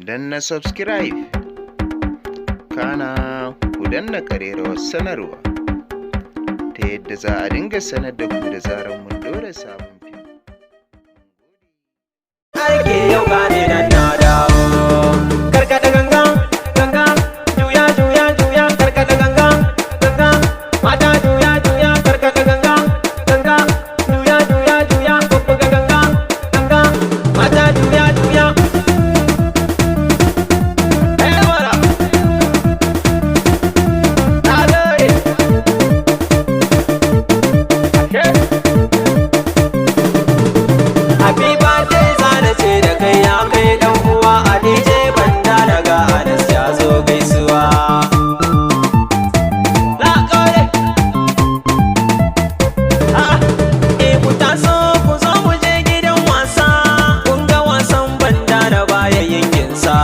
Danna subscribe, kana ku danna ƙararrawar sanarwa ta yadda za a dinga sanar da ku da zarar mun ɗora sabon fim. Aiki yau gane nan na dawo. Karkada ganga, ganga, juya, juya, juya, karkada ganga, ganga, mata juya, juya, karkada ganga, ganga, juya, juya, juya, bubbuga ganga, ganga, mata juya, juya. Eh wala. Na gode. Ashe. Happy birthday zana ce da kai, ya kai dan uwa a DJ Banda, daga Anas ya zo gaisuwa. Na gode. Ah, eh, ku taso ku zo mu je gidan wasa. Kun ga wasan Banda na baya yin ginsa.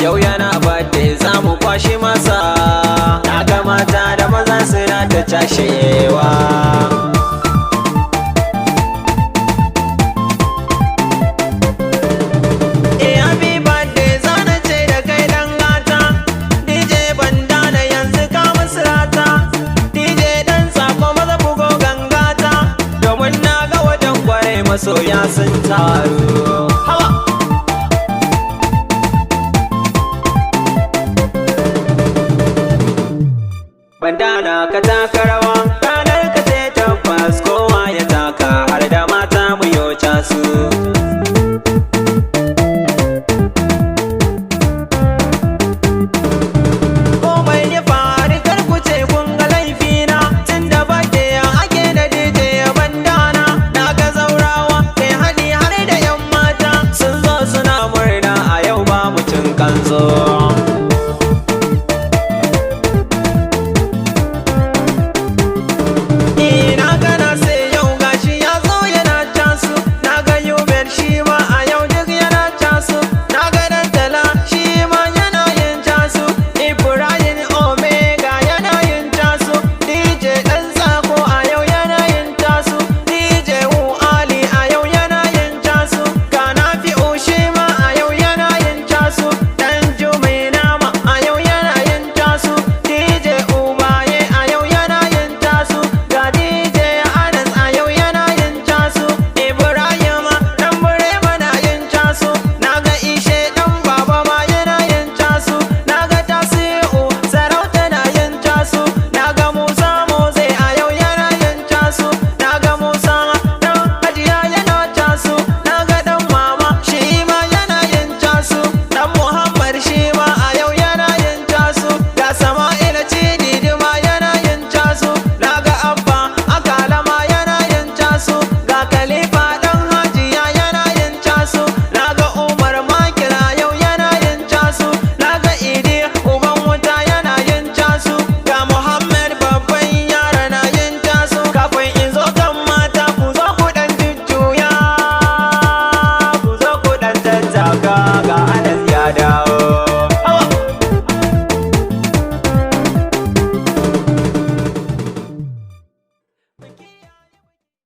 Yau yana birthday, za mu kwashi masa. Na ga mata da maza suna ta cashewa. Eh, happy birthday zana ce da kai dan gata. DJ Bandana, yanzu ka musulata. DJ dan sako, maza bugo gangata, domin na ga wajen kware masoya sun taru. Hawa. Bandana, ka taka rawa, ranar ka ce tabbas kowa ya taka, har da mata mu yo casu. Komai ya faru, kar ku ce kun ga laifina, tunda ba ya ake da DJ Bandana. Na ga zaurawa kai hadi har da yan mata sun zo suna murna, a yau ba mutum kanzo.